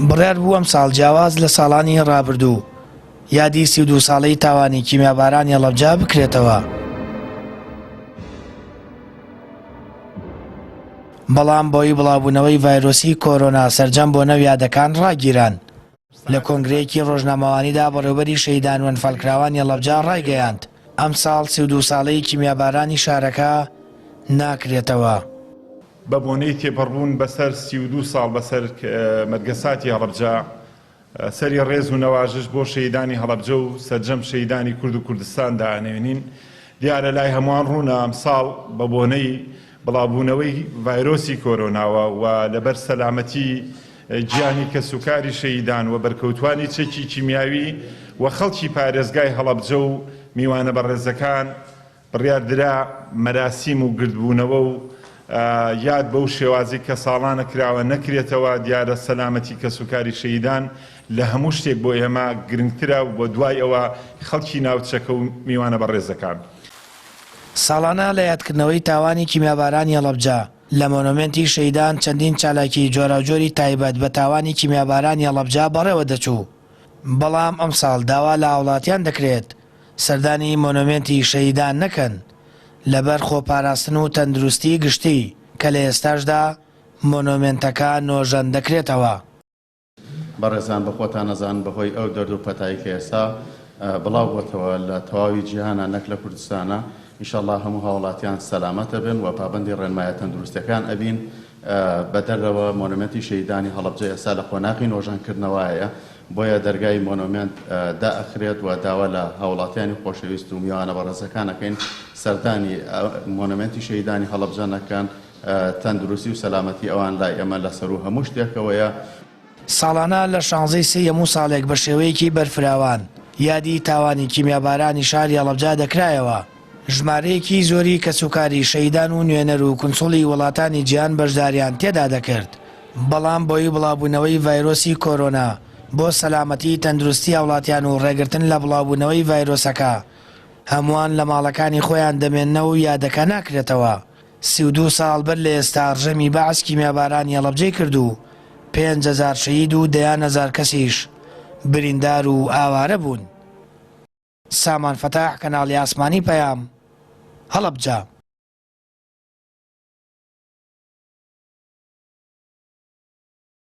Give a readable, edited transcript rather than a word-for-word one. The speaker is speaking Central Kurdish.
بڕیار بوو ئەمساڵ جیاواز لە ساڵانی ڕابردوو یادی 32 ساڵەی تاوانی کیمیابارانی هەڵەبجە بکرێتەوە. بەڵام بەهۆی بڵاوبوونەوەی ڤایرۆسی کۆرۆنا سەرجەم بۆنە و یادەکان ڕاگیران. لە کۆنگرەیەکی ڕۆژنامەوانیدا بەڕێوبەری شەهیدان و ئەنفالکراوانی هەڵەبجە ڕایگەیاند، ئەمساڵ 32 ساڵەی کیمیابارانی شارەکە ناکرێتەوە. بە بۆنەی تێپەڕبوون بەسەر 32 ساڵ بەسەر مەرگەساتی هەڵەبجە، سەری ڕێز و نەوازش بۆ شەهیدانی هەڵەبجە و سەرجەم شەهیدانی کورد و کوردستان دائەنوێنین. دیارە لای هەمووان ڕوونە ئەمساڵ بە بۆنەی بڵاوبوونەوەی ڤایرۆسی کۆرۆناوە و لەبەر سەلامەتی گیانی کەسوکاری شەهیدان و بەرکەوتوانی چەکی کیمیاوی و خەڵکی پارێزگای هەڵەبجە و میوانە بەڕێزەکان بڕیاردرا مەراسیم و گردبوونەوە و یاد بەو شێوازەی کە ساڵانە کراوە نەکرێتەوە، دیارە سەلامەتی کەسوکاری شەهیدان لە هەموو شتێک بۆ ئێمە گرنگترە و دوای ئەوە خەڵکی ناوچەکە و میوانە بەڕێزەکان. ساڵانە لە یادکردنەوەی تاوانی کیمیابارانی هەڵەبجە لە مۆنۆمێنتی شەهیدان چەندین چالاکیی جۆراوجۆری تایبەت بە تاوانی کیمیابارانی هەڵەبجە بەڕێوەدەچوو، بەڵام ئەمساڵ داوا لە هاوڵاتیان دەکرێت سەردانی مۆنۆمێنتی شەهیدان نەکەن لەبەر خۆپاراستن و تەندروستی گشتی کە لە ئێستاشدا مۆنۆمێنتەکە نۆژەن دەکرێتەوە. بەڕێزان بە خۆتان ئەزانن بە هۆی ئەو دەرد و پەتای کە ئێستا بڵاو بۆتەوە لە تەواوی جیهانا نەک لە کوردستانا ئیشەڵا هەموو هاوڵاتیان سەلامەت ئەبن و پابەندی ڕێنمایە تەندروستیەکان ئەبین بەدەر لەوە مۆنۆمێنتی شەهیدانی هەڵەبجە ئێستا لە قۆناغی نۆژەن کردنەوایە بۆیە دەرگای مۆنۆمێنت دائەخرێت و داوا لە هاوڵاتیانی خۆشەویست و میوانە بەڕێزەکان ئەکەین سەردانی مۆنۆمێنتی شەهیدانی هەڵەبجە نەکەن تەندروستی و سەلامەتی ئەوان لای ئێمە لە سەروو هەموو شتێکەوەیە. ساڵانە لە شانزەی سێی هەموو ساڵێک بە شێوەیەکی بەرفراوان یادی تاوانی کیمیابارانی شاری هەڵەبجە دەکرایەوە، ژمارەیەکی زۆری کەسوکاری شەهیدان و نوێنەر و کونسوڵی وڵاتانی جیهان بەشداریان تێدا دەکرد، بەڵام بەهۆی بڵاوبوونەوەی ڤایرۆسی کۆرۆنا بۆ سەلامەتی تەندروستی هاوڵاتیان و ڕێگرتن لە بڵاوبوونەوەی ڤایرۆسەکە هەمووان لە ماڵەکانی خۆیان دەمێننەوە و یادەکە ناکرێتەوە. 32 ساڵ بەر لە ئێستا ڕژێمی بەعس کیمیابارانی هەڵەبجەی کرد و 5000 شەهید و دەیان هەزار کەسیش بریندار و ئاوارە بوون. سامان فەتاح، کەناڵی ئاسمانی پەیام، هەڵەبجە.